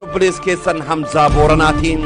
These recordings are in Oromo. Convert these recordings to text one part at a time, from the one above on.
Obboleessi keessan Hamzaa Booranaatiin.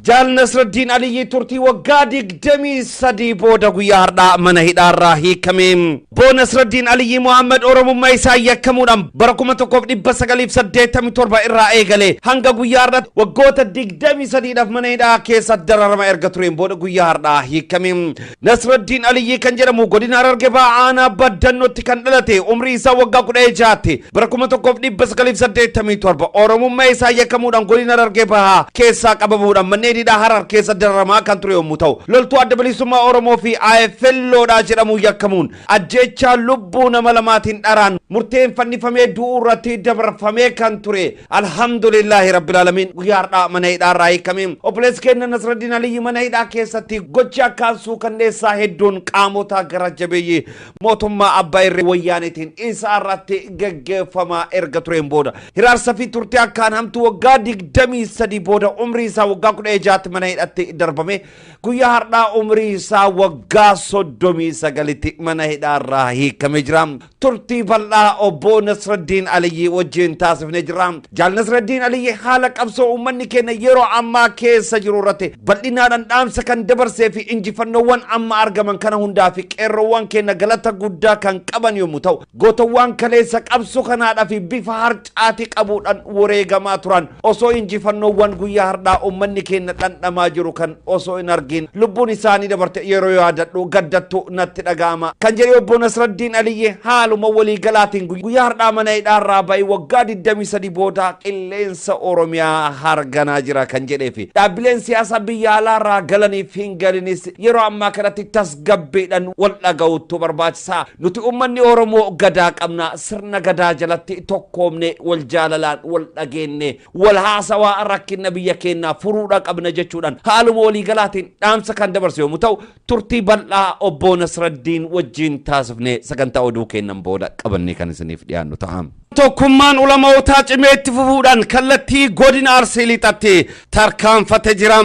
Jaal Nasraddiin Aliyyii turtii waggaa 23 booda guyyaa har'aa mana hidhaarraa hiikame. Boo Nasraddiin Aliyyii Mohaammed Oromummaa isaa yakkamuudhaan bara 1987 irraa eegalee hanga guyyaa har'aatti waggoota 23dhaaf mana hidhaa keessa dararama erga tureen booda guyyaa har'aa hiikame. Nasraddiin Aliyyii kan jedhamu godina Harargee Bahaa aanaa Baddannootti kan dhalate umrii isaa waggaa 16tti bara 1987 Oromummaa isaa yakkamuudhaan godina Harargee Bahaa keessaa qabamuudhaan manneen hidhaa Harar keessa dararamaa kan ture yommuu ta'u, loltuu Adda Bilisummaa Oromoo fi IFLOdhaa jedhamuun yakkamuun ajjeechaa lubbuu nama lamaatiin dharaan murteen fannifamee du'uu irratti dabarfamee kan ture alhamdulillaahi rabbil aalamiin guyyaa har'aa mana hidhaa irraa hiikame. Obboleessi keenya Nasraddiin Aliyyi mana hidhaa keessatti gochi akkaan suukanneessaa hedduun qaamota gara jabeeyyii mootummaa abbaa irree wayyaaneetiin isa irratti geggeeffamaa erga tureen booda hiraarsa fi turtii akkaan hamtuu waggaa 23 booda umrii isaa waggaa 16tti mana hidhatti darbame guyyaa har'aa umrii isaa waggaa 39tti mana hidhaarraa hiikamee jira. Turtii bal'aa obbo Nasraddiin Aliyyii wajjin taasifnee jira. Jaal Nasraddiin Aliyyii haala qabsoo uummanni keenya yeroo ammaa keessa jiru irratti bal'inaadhaan dhaamsa kan dabarsee fi injifannoowwan amma argaman kana hundaa fi qeerroowwan keenya galata guddaa kan qaban yommuu ta'u, gootowwan kaleessa qabsoo kanaadhaa fi bifa harcaatii qabuudhaan wareegamaa turan osoo injifannoowwan guyyaa har'aa uummanni keenya dhandhamaa jiru kan osoo hin argin lubbuun isaanii dabarte yeroo yaadadhu gaddattu natti dhaga'ama kan jedhe obbo Nasraddiin Aliyyee haaluma waliigalaatiin guyyaa har'aa mana hidhaarraa ba'ee waggaa 23 booda qilleensa Oromiyaa harganaa jira kan jedhee fi dhaabbileen siyaasaa biyya alaarraa galaniif hin galinis yeroo ammaa kanatti tasgabbiidhaan wal dhaga'uutu barbaachisaa. Nuti uummanni Oromoo gadaa qabna, sirna gadaa jalatti tokkoomne, wal jaalalaan wal dhageenne, wal haasawaa rakkina biyya keenyaa furuudha qabna jechuudhaan haaluma waliigalaatiin dhaamsa kan dabarse yommuu ta'u, turtii bal'aa obbo Nasraddiin wajjin taasifne sagantaa oduu kennan booda qabannee kan isiniif dhiyaannu ta'a. Tokkummaan ulamootaa cimee itti fufuudhaan kallattii godina Arsii Lixaatti tarkaanfate jira.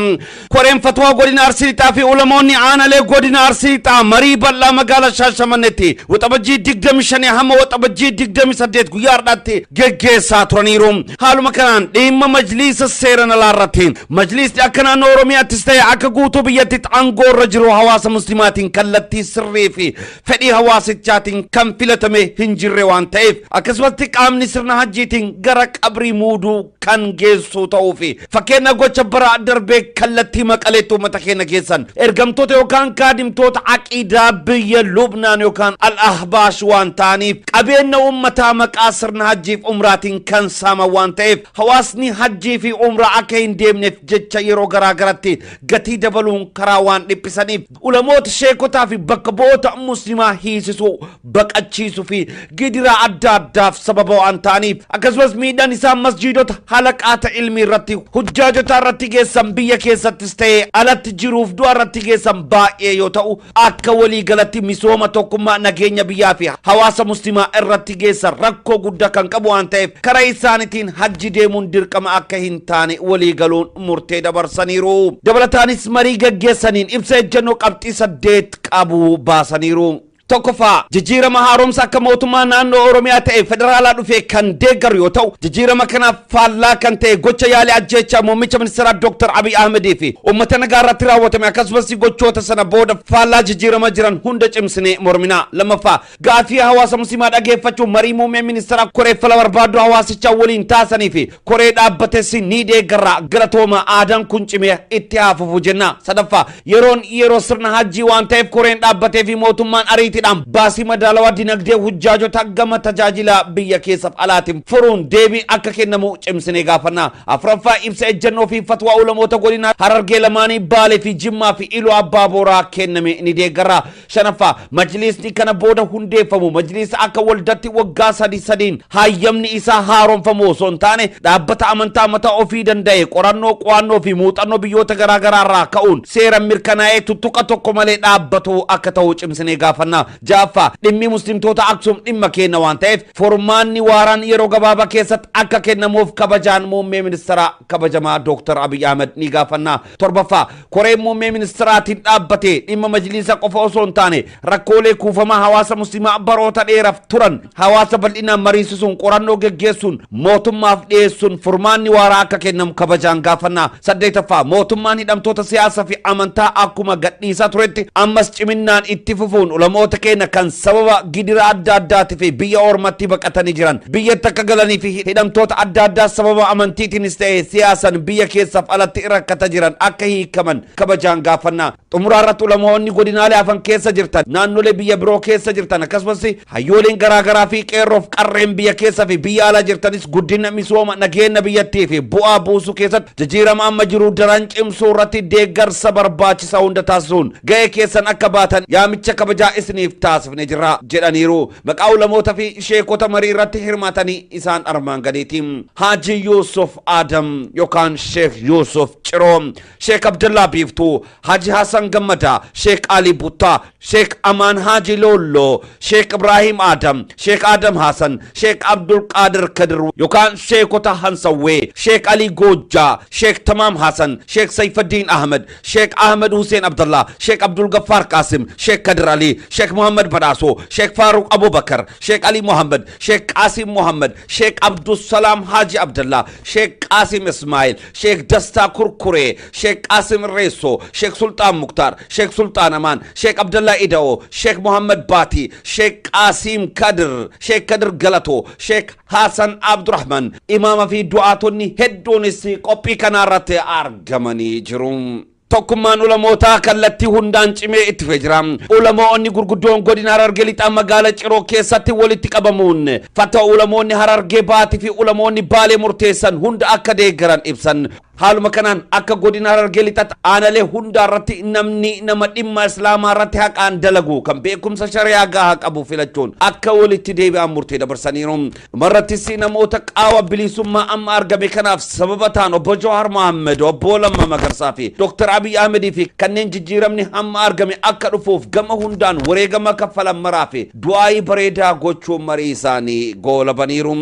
Koreen fatwaa godina Arsii Lixaa fi ulamoonni aanalee godina Arsii Lixaa marii bal'aa magaalaa Shaashamanneetti Waxabajjii 25 hamma Waxabajjii 28 guyyaa har'aatti geggeessaa turaniiru. Haaluma kanaan dhimma majliisa seeran alaa irratti majliisni akka naannoo Oromiyaattis ta'e akka guutuu biyyattitti aangoo irra jiru hawaasa muslimaatiin kallattii sirrii fi fedhii hawaasichaatiin kan filatame hin jirre waan ta'eef, akkasumatti qaamni sirna hajjiitiin gara qabrii muuduu kan geessu ta'uu fi fakkeenya gocha bara darbee kallattii Maqaleetti uummata keenya geessan ergamtoota yookaan kaadimtoota aqiidaa biyya Lubnaan yookaan Al-Ahbaash waan ta'aniif qabeenya uummataa maqaa sirna hajjiif umraatiin kan saaman waan ta'eef hawaasni hajjii fi umraa akka hin deemneef jecha yeroo garaa garatti gatii dabaluun karaa waan dhiphisaniif ulamoota, sheekotaa fi bakka bu'oota muslimaa hiisisuu, baqachiisuu fi gidiraa adda addaaf sababa waan ta'aniif, akkasumas miidhaan isaan masjiidota halaqaata ilmii irratti hujjaajota irratti geessan biyya keessattis ta'ee alatti jiruuf du'a irratti geessan baay'ee yoo ta'u, akka waliigalatti misooma tokkummaa nageenya biyyaa fi hawaasa muslimaa irratti geessan rakkoo guddaa kan qabu waan ta'eef karaa isaaniitiin hajji deemuun dirqama akka hin taane waliigaluun murtee dabarsaniiru. Dabalataanis marii gaggeessaniin ibsa ejjennoo qabxii 8 qabu baasaniiru. Tokkoffaa, jijjiirama haaromsa akka mootummaa naannoo Oromiyaa ta'e federaalaa dhufe kan deeggaru yoo ta'u, jijjiirama kanaaf faallaa kan ta'e gocha yaalii ajjeechaa muummicha ministeeraa Dr. Abiy Ahmedii fi uummata nagaa irratti raawwatame akkasumas gochoota sana booda faallaa jijjiirama jiran hunda cimsinee mormina. Lammaffaa, gaafii hawaasa musliimaa dhageeffachuun marii muummee ministeeraa koree fala barbaaddu hawaasichaa waliin taasisanii fi koree dhaabbates ni deeggarra, galatooma, aadaan kun cimee itti haa fufu jenna. Sadaffaa, yeroon yeroo sirna hajjii waan ta'eef koreen dhaabbatee fi mootummaan ariitiidhaan baasii madaalawaa dinagdee hujjaajota gama tajaajila biyya keessaaf alaatiin furuun deebii akka kennamu cimsinee gaafanna. Afuraffaa, ibsa ejjennoo fi fatwaa ulamoota godina Harargee lamaanii, Baalee fi Jimmaa fi Iluu Abbaa Booraa kenname ni deeggarra. Shanaffaa, majliisni kana booda hundeeffamu majliisa akka waldatti waggaa sadi sadiin hayyamni isaa haaromfamu osoo hin taane dhaabbata amantaa mataa ofii danda'e qorannoo, qo'annoo fi muuxannoo biyyoota garaa garaa irraa ka'uun seera mirkanaa'ee tuttuqa tokko malee dhaabbatu akka ta'u cimsinee gaafanna. Ja'affaa, dhimmi muslimtoota Aksum dhimma keenya waan ta'eef furmaanni waaraan yeroo gabaabaa keessatti akka kennamuuf kabajaan muummee ministeeraa kabajamaa Dr. Abiy Ahmed ni gaafanna. Torbaffaa, koreen muummee ministeeraatiin dhaabbate dhimma majliisa qofa osoo hin taane rakkoolee kuufamaa hawaasa muslimaa baroota dheeraaf turan hawaasa bal'inaan mariisisuun qorannoo geggeessuun mootummaaf dhiyeessuun furmaanni waaraa akka kennamu kabajaan gaafanna. Saddeetaffaa, mootummaan hidhamtoota siyaasaa fi amantaa akkuma gadhiisaa turetti ammas ciminaan itti fufuun ulamoota keenya kan sababa gidira adda addaatii fi biyya ormatti baqatanii jiran biyyatti akka galanii fi hidhamtoota adda addaa sababa amantiitiinis ta'e siyaasan biyya keessaaf alatti rakkata jiran akka hiikaman kabajaan gaafanna. Xumuraa irratti ulamoonni godinaalee hafan keessa jirtan, naannolee biyya biroo keessa jirtan, akkasumas hayyooleen garaagaraa fi qeerroof qarreen biyya keessa fi biyya alaa jirtanis guddina misooma nageenya biyyattii fi bu'aa buusuu keessatti jijjiirama amma jiru daran cimsuu irratti deeggarsa barbaachisaa hunda taasisuun ga'ee keessan akka baatan yaamicha kabajaa isiniif taasifne jirra jedhaniiru. Maqaa ulamoota fi sheekota marii irratti hirmaatanii isaan armaan gadiiti. Haaji Yusuf Adam yookaan Sheekh Yusuf Ciroo, Sheekh Abdallaa Biiftuu, Haji Hassan Gammadaa, Sheekh Ali Buttaa, Sheekh Amaan Haji Lollo, Sheekh Ibrahim Adam, Sheekh Adam Hassan, Sheekh Abdul Qadir Kadir yookaan Sheekota Hansawwee, Sheekh Ali Goojjaa, Sheekh Tamaam Hassan, Sheekh Saifuddin Ahmed, Sheekh Ahmed Hussein Abdallah, Sheekh Abdul Ghaffar Qasim, Sheekh Kadir Ali, Sheekh Muhammad Badhaasoo, Sheekh Faaruk Abubakar, Sheekh Ali Muhammad, Sheekh Qasim Muhammad, Sheekh Abdusalaam Haji Abdallah, Sheekh Qasim Ismail, Sheekh Dastaa Kurkuree, Sheekh Qasim Reessoo, Sheekh Sultaan Muktaar, Sheekh Sultaan Amaan, Sheekh Abdallah Ida'oo, Sheekh Muhammad Baati, Sheekh Qasim Kadir, Sheekh Kadir Galatoo, Sheekh Hasan Abdurrahman, imaama fi du'aatonni hedduunis qophii kanarratti argamanii jiru. Tokkummaan ulamootaa kallattii hundaan cimee itti fufee jira. Ulamoonni gurguddoon godina Harargee Lixaa magaalaa Ciroo keessatti walitti qabamuun fatwa ulamoonni Harargee Baatii fi ulamoonni Baalee murteessan hunda akka deeggaran ibsan. Haaluma kanaan akka godina Harargee Lixaatti aanalee hundaa irratti namni nama dhimma Islaamaa irratti haqaan dalagu kan beekumsa shari'aa gahaa qabu filachuun akka walitti deebi'an murtee dabarsaniiru. Dhumarrattis namoota qaawa bilisummaa amma argame kanaaf sababa ta'an obbo Jawaar Mohaammed, obbo Lammaa Magarsaa fi Dr. Abiy Ahmedii fi kanneen jijjiiramni hamma argame akka dhufuuf gama hundaan wareegama kaffalan maraa fi du'aayii bareedaa gochuun marii isaanii goolabaniiru.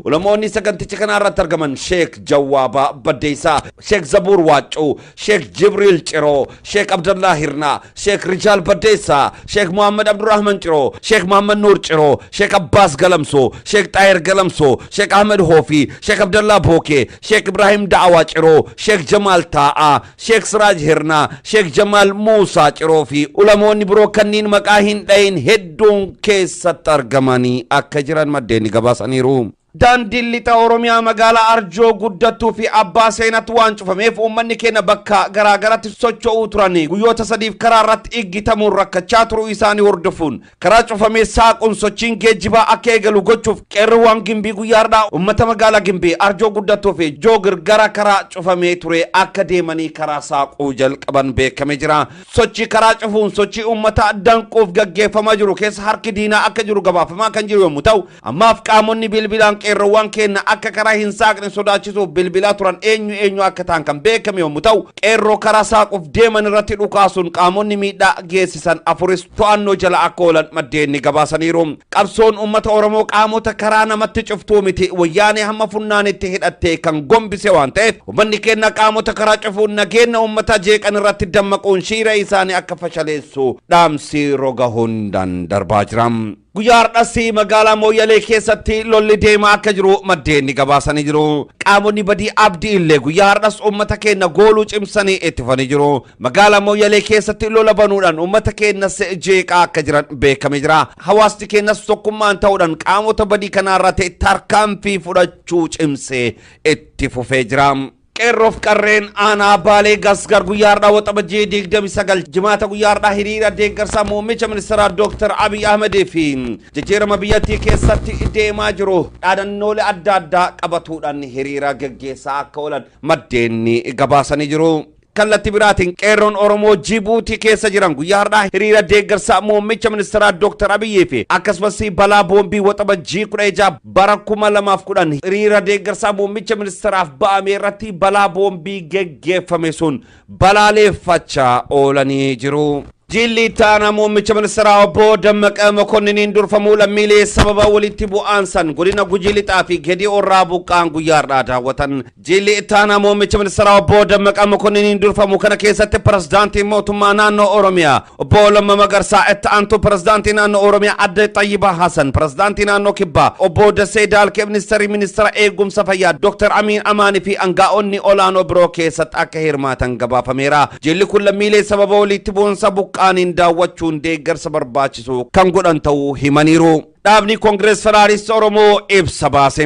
Ulamoonni saganticha kanaa irratti argaman Sheek Jawaabaa Baddeessaa, Sheek Zabuur Waaccuu, Sheek Jibriil Ciroo, Sheek Abdallaa Hirnaa, Sheek Rijaal Baddeessaa, Sheek Muhammad Abdurrahman Ciroo, Sheek Muhammad Nuur Ciroo, Sheek Abbaas Galamsoo, Sheek Xaayir Galamsoo, Sheek Ahmed Hoofii, Sheek Abdallaa Bookee, Sheek Ibrahim Da'awaa Ciroo, Sheek Jamaal Taa'aa, Sheek Siraaj Hirnaa, Sheek Jamaal Muusaa Ciroo fi ulamoonni biroo kanneen maqaa hin dhayin hedduun keessatti argamanii akka jiran maddeen gabaasaniiru. Daandiin lixa Oromiyaa magaalaa Arjoo guddattuu fi Abbaa Seenatti waan cufameef uummanni keenya bakka garaagaratti socho'uu turan guyyoota sadiif karaa irratti iggitamuun rakkachaa turuu isaanii hordofuun karaa cufamee saaquun sochiin geejjibaa akka eegalu gochuuf qeerroowwan Gimbii guyyaa har'aa uummata magaalaa Gimbii Arjoo guddattuu fi Joogir gara karaa cufamee ture akka deemanii karaa saaquu jalqaban beekamee jira. Sochii karaa cufuun sochii uummata danquuf gaggeeffamaa jiru keessa harki diinaa akka jiru gabaafamaa kan jiru yommuu ta'u ammaaf qaamonni bilbilaan qeerroowwan keenya akka karaa hin saaqne sodaachisuuf bilbilaa turan eenyu eenyu akka ta'an kan beekame yommuu ta'u qeerroo karaa saaquuf deeman irratti dhukaasuun qaamonni miidhaa geessisan afuris to'annoo jala akka oolan maddeen gabaasaniiru. Qabsoon uummata Oromoo qaamota karaa namatti cuftuu miti wayyaanee hamma funnaanitti hidhattee kan gombise waan ta'eef uummanni keenya qaamota karaa cufuun nageenya uummata jeeqan irratti dammaquun shiira isaanii akka fashaleessu dhaamsi roga hundaan darbaa jira. Guyyaa har'as magaalaa Mooyyalee keessatti lolli deemaa akka jiru maddeen gabaasanii jiru. Qaamonni badii abdii illee guyyaa har'as uummata keenya gooluu cimsanii itti fufanii jiru. Magaalaa Mooyyalee keessatti lola banuudhaan uummata keenyas jeeqaa akka jiran beekamee jira. Hawaasni keenyas tokkummaan ta'uudhaan qaamota badii kanarratti tarkaanfii fudhachuu cimsee itti fufee jira. Qeerroof qarreen aanaa Baalee Gasgar guyyaa har'aa Waxabajjii 29 jimaata guyyaa har'aa hiriira deeggarsaa muummicha ministeeraa Dr. Abiy Ahmed fi jijjiirama biyyattii keessatti deemaa jiru dhaadannoolee adda addaa qabatuudhaan hiriira gaggeessaa akka oolan maddeen gabaasanii jiru. Kallattii biraatiin qeerroon Oromoo Jibuutii keessa jiran guyyaa har'aa hiriira deeggarsaa muummicha ministeeraa Dr. Abiy fi akkasumas balaa boombii Waxabajjii 16 bara 2010 hiriira deeggarsaa muummicha ministeeraaf ba'ame irratti balaa boombii geggeeffame sun balaaleeffachaa oolanii jiru. Jilli itti muummicha ministeeraa obbo Dammaqaa Mokonniiniin durfamuu lammiilee sababa walitti bu'aansan godina Gujii Lixaa fi Gedi'oo irraa buqqaan guyyaa har'aa daawwatan. Jilli itti muummicha ministeeraa obbo Dammaqaa Mokonniiniin durfamu kana keessatti pirezidaantiin mootummaa naannoo Oromiyaa obbo Lammaa Magarsaa, itti aantuu pirezidaantii naannoo Oromiyaa Adde Xayyibaa Hasan, pirezidaantii naannoo Kibbaa obbo Dasee Daalkee, ministeera eegumsa fayyaa Dr. Amiin Amaanii fi aangaa'onni olaanoo biroo keessatti akka hirmaatan gabaafameera. Jilli kun lammiilee sababa walitti bu'insa buqqaaniin daawwachuun deeggarsa barbaachisu kan godhan ta'uu himaniiru. Dhaabni Koongirees Federaalistii Oromoo ibsa baase.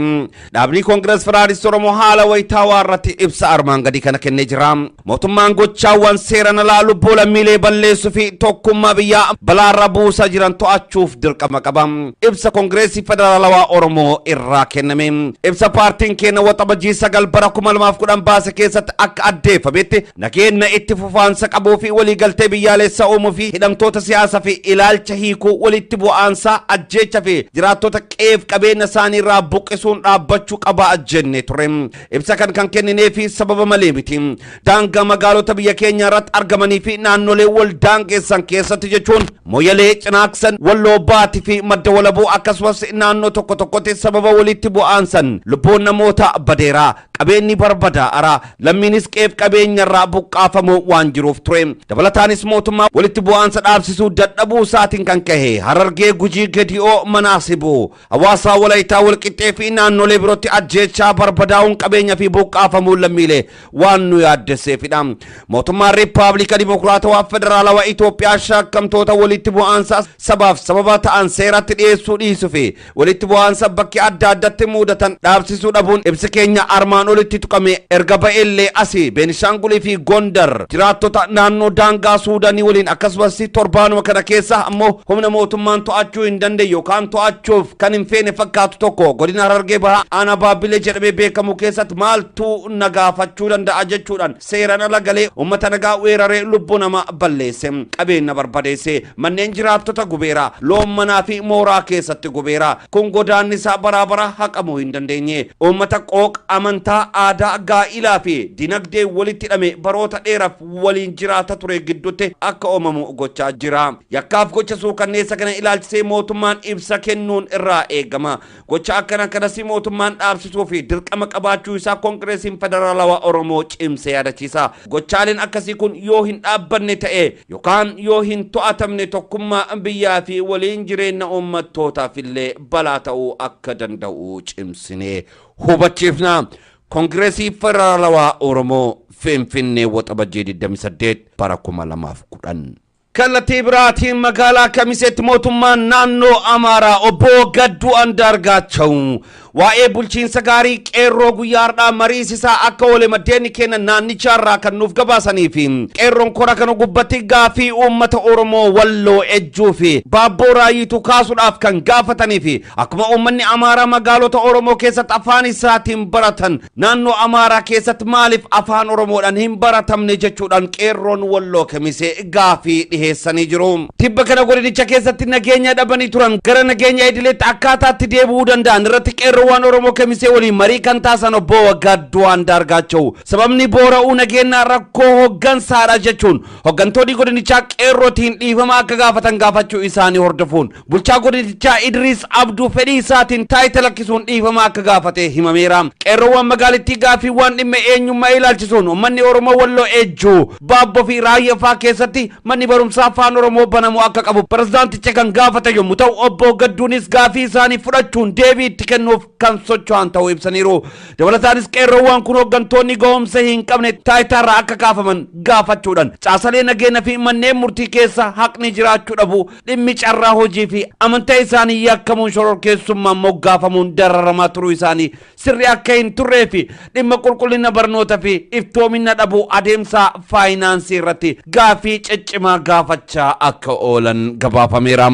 Dhaabni Koongirees Federaalistii Oromoo haala wayitaawaa irratti ibsa armaan gadii kana kennee jira. Mootummaan gochaawwan seeraan alaa lubbuu lammiilee balleessuu fi tokkummaa biyyaa balaarra buusaa jiran to'achuuf dirqama qaba. Ibsa Koongireesii Federaalawaa Oromoo irraa kenname. Ibsa paartiin keenya Waxabajjii 9 bara 2010 baase keessatti akka addeeffametti nageenya itti fufaansa qabuu fi waliigaltee biyyaalessaa uumuu fi hidhamtoota siyaasaa fi ilaalcha hiikuu, walitti bu'aansaa, ajjeecha fi jiraattota qeef qabeenya isaanii irraa buqqisuun dhaabbachuu qaba jenne ture. Ibsa kan kenninee fi sababa malee miti. Daangaa magaalota biyya keenya irratti argamanii fi naannolee wal daangeessan keessatti jechuun Moyyalee, Cinaaksan, Walloo Baatii fi Madda Walabuu akkasumas naannoo tokko tokkotti sababa walitti bu'aansan lubbuun namoota badeera, qabeenyi barbadaa'ara, lammiinis qeef qabeenya irraa buqqaafamuu waan jiruuf ture. Dabalataanis mootummaa walitti bu'aansa dhaabsisuu dadhabuu isaatiin kan kahe Harargee, Gujii, Gedi'oo, Manaasibuu, hawaasaa Walayitaa, Walqixxee fi naannolee birootti ajjeechaa, barbadaa'uun qabeenya fi buqqaafamuun lammiilee waan nu yaaddesseefidha. Mootummaan Riippaabilika Dimokiraatawaa Federaalawaa Itoophiyaa shakkamtoota walitti bu'aansa sabaaf sababa ta'an seeratti dhiyeessuu dhiisuu fi walitti bu'aansa bakki adda addatti mudatan dhaabsisuu dhabuun ibsi keenya armaan olitti tuqame erga ba'ellee asii Beenishaangulii fi Gondar jiraattota naannoo daangaa Suudaanii waliin akkasumas torbaanuma kana keessa ammoo humna mootummaan to'achuu hin dandeenye yookaan to'achuuf kan hin feene fakkaatu tokko godina Harargee Bahaa aanaa Baabbilee jedhamee beekamu keessatti maaltu nagaafachuu danda'a jechuudhaan seeraan ala galee uummata nagaa weeraree lubbuu nama balleesse, qabeenya barbadeesse, manneen jiraattota gubeera, loon manaa fi mooraa keessatti gubeera. Kun godaannisaa baraa bara haqamuu hin dandeenye. Uummata qooqa, amantaa, aadaa, gaa'ilaa fi dinagdee walitti hidhame baroota dheeraaf waliin jiraata ture gidduutti akka uumamu gochaa jira. Yakkaaf gocha suukanneessa kana ilaalchisee mootummaan ibsa kennuun irraa eegama. Gocha akkana kanas mootummaan dhaabsisuu fi dirqama qabaachuu isaa Koongireesiin Federaalawaa Oromoo cimsee yaadachiisa. Gochaaleen akkasii kun yoo hin dhaabbanne ta'e yookaan yoo hin to'atamne tokkummaa biyyaa fi waliin jireenya uummattootaaf illee balaa ta'uu akka danda'u cimsinee hubachiifna. Koongireesii Federaalawaa Oromoo, Finfinnee, Waxabajjii 28 bara 2010. Kallattii biraatiin magaalaa Kamiseetti mootummaan naannoo Amaaraa obbo Gadduu Andaargaachaw waa'ee bulchiinsa gaarii qeerroo guyyaa har'aa mariisisaa akka oole maddeen keenya naannichaa irraa kan nuuf gabaasanii fi qeerroon kora kana gubbatti gaafii uummata Oromoo Walloo Ejjuu fi Baabboo Raayyituu kaasuudhaaf kan gaafatanii fi akkuma uummanni Amaaraa magaalota Oromoo keessatti afaan isaatiin baratan naannoo Amaaraa keessatti maaliif afaan Oromoodhaan hin baratamne jechuudhaan qeerroon Walloo Kamisee gaafii dhiheessanii jiru. Tibba kana godinicha keessatti nageenya dhabanii turan gara nageenya idileetti akkaataatti deebi'uu danda'an irratti qeerroowwan Oromoo Kamisee waliin marii kan taasisan obbo Gadduu Andaargaachaw sababni boora'uu nageenyaa rakkoo hooggansaadha jechuun hooggantoonni godinichaa qeerrootiin dhiifama akka gaafatan gaafachuu isaanii hordofuun bulchaa godinichaa Idriis Abduu fedhii isaatiin taayita lakkisuun dhiifama akka gaafate himameera. Qeerroowwan magaalittii gaaffiiwwan dhimma eenyummaa ilaalchisuun uummanni Oromoo Walloo Ejjuu, Baabboo fi Raayyaa fa'aa keessatti manni barumsaa afaan Oromoo banamuu akka qabu pirezidaanticha kan gaafate yommuu ta'u obbo Gadduunis gaafii isaanii fudhachuun deebii itti kennuuf kan socho'an ta'uu ibsaniiru. Dabalataanis qeerroowwan kun hooggantoonni ga'umsa hin qabne taayitaarraa akka kaafaman gaafachuudhaan caasalee nageenya fi manneen murtii keessa haqni jiraachuu dhabu, dhimmi carraa hojii fi amantaa isaanii yakkamuun shororkeessummaan moggaafamuun dararamaa turuu isaanii sirri akka hin turree fi dhimma qulqullina barnoota fi iftoomina dhabuu adeemsa faayinaansii irratti gaafii ciccimaa gaafachaa akka oolan gabaafameera.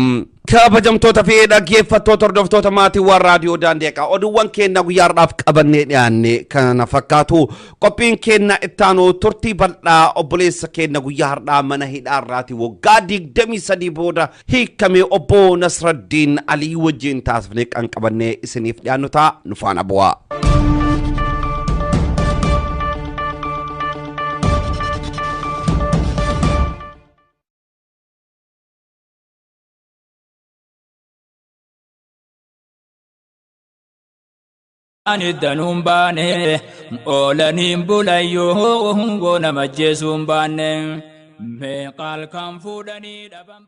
Kabajamtoota fi dhaggeeffattoota hordoftoota maatiiwwan raadiyoo Daandeeqaa, oduuwwan keenya guyyaa har'aaf qabannee dhiyaanne kana fakkaatu. Qophiin keenya ittaanu turtii bal'aa obboleessa keenya guyyaa har'aa mana hidhaa irraati waggaa 23 booda hiikamee obbo Nasraddiin Alii wajjin taasifnee kan qabannee isiniif dhiyaannu ta'a. Nu faana bu'aa. Danuun baane oolaniin bulayyoo nama ajjeesuun baanne meeqaal kan fuudhanii dhaban.